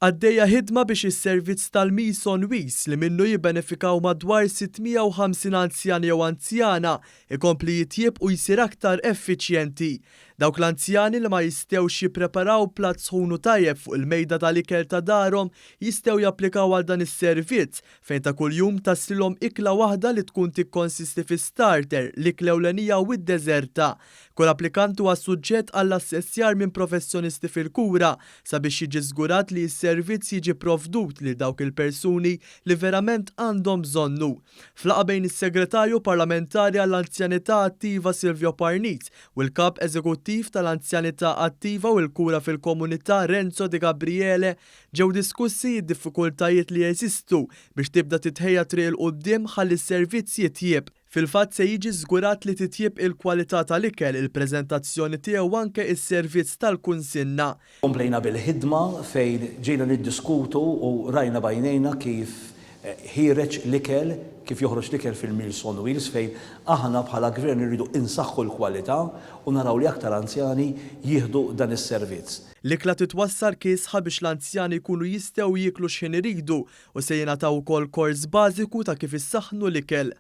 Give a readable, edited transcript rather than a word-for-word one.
Għaddejja ħidma biex is-servizz tal-Meals on Wheels li minnu jibbenefikaw madwar 650 anzjan jew anzjana ikompli jitjieb u jsir aktar effiċjenti. Dawk l-anzjani li ma jistgħux jippreparaw platt sħun u tajjeb fuq il-mejda tal-ikel ta' darhom jistgħu japplikaw għal dan is-servizz fejn ta' kuljum taslilhom ikla waħda li tkun tikkonsisti fi starter, l-ikla ewlenija u d-deżerta. Kull applikant huwa suġġett għall-assessjar minn professjonisti fil-kura sabiex jiġi żgurat li s-servizz jiġi provdut lil dawk il-persuni li verament għandhom bżonnu. F'laqgħa bejn is-Segretarju Parlamentari għall-Anzjanità Attiva Silvio Parnis u l-Kap Eżekuttiv tal-Anzjanità Attiva u l-Kura fil-Komunità Renzo De Gabriele ġew diskussi d-diffikultajiet li jeżistu biex tibda titħejja triq 'il quddiem ħalli s-servizz jitjieb. Fil-fatt se jiġi żgurat li titjieb il-kwalità tal-ikel, il-preżentazzjoni tiegħu u anke s-servizz tal-kunsinna. Komplejna bil-ħidma fejn ġejna niddiskutu u rajna b'għajnejna kif ħiereġ l-ikel, kif joħroġ l-ikel fil-Meals on Wheels fejn aħna bħala Gvern irridu insaħħu l-kwalità u naraw li aktar anzjani jieħdu dan is-servizz. L-ikla titwassal kiesħa biex l-anzjani jkunu jistgħu jieklu x'ħin iridu u se jingħataw ukoll kors bażiku ta' kif issaħħnu l-ikel.